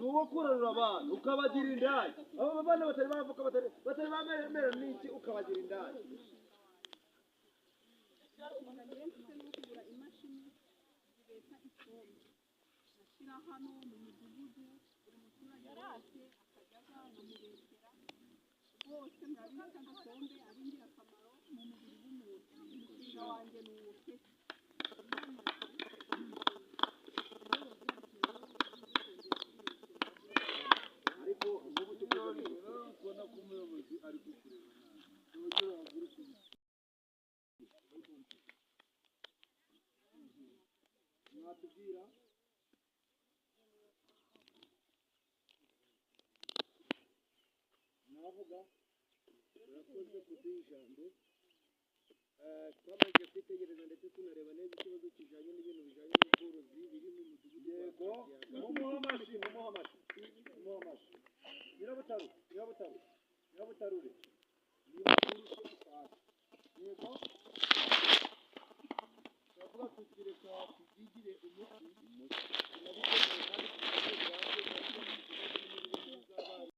Uwo kurarura abantu ukabagira indaya, abo bana batari bavuka batari bamera n'iki ukabagira indaya. Kugura imashini zibeta isombe ashyira hano mu mudugudu, buri muturage wese akajya aza nkamubetera. Rwose murabizi ko isombe ari ingirakamaro mu mubiri w'umuntu. Umushinga wanjye ni uwo pe. Ariko nk'ubu tuvuze Kubona ko umuyobozi ari kukureba nabi, uburyo wahaguruka mwatubwira. Navuga urakoze kuduha ijambo. Twamaze kwitegereza ndetse tunareba neza ikibazo kijanye n'ibintu bijanye n'ubworozi biri mu mudugudu wa Yego. Kiyaga. Mumuhe amashyi, mumuhe amashyi, mumuhe amashyi. Nyirabutaro, Nyirabutaro, Nyirabutarure, niba urushye utahe. Yego, turavuga tuti reka tubyigire umuti, tunabikemure kandi ku buryo burambye, kandi ikibazo n'imirire myiza y'abana.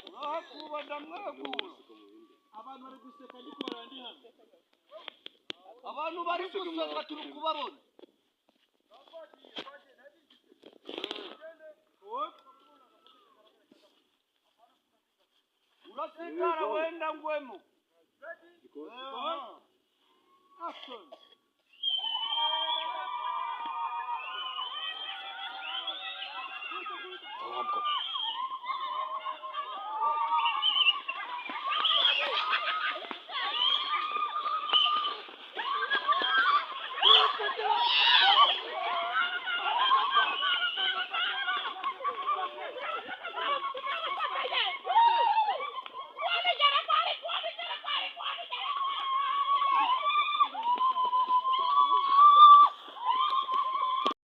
Urahakuba ndamwegura. Abantu bari guseka ndi kubareba ndi hano. Abantu bari guseka turi kubabona. Urasigara wenda ngwemo. Action.